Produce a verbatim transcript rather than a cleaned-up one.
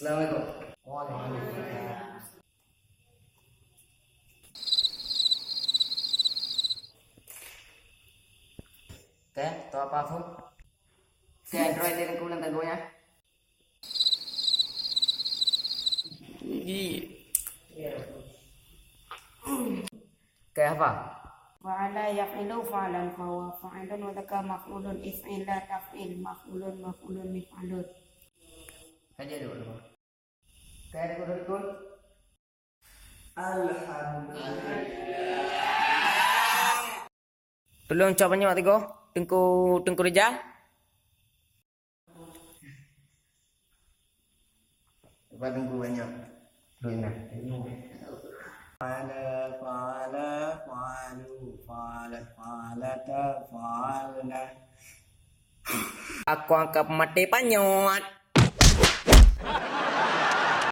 Assalamualaikum. Waalaikumsalam. Oke, tu apa, Fu? Oke, droe di lengkung dan tanggonya. Oke, apa? Fa'ala yaf'ilu fa'lan fahuwa fa'ilun wa dzaka maf'ulun if'ila taf'il maf'ulun maf'ulun mif'alun. Saja dulu. Oke, dulu, dulu. Alhamdulillah. Tulông cok panyöt tiga. Teungku, Teungku Rijal. Cuba Teungku panyöt. Dulu nah. Fa'ala, fa'ala, fa'alu, fa'alat, fa'alata, fa'alna. Aku angkat mati panyöt.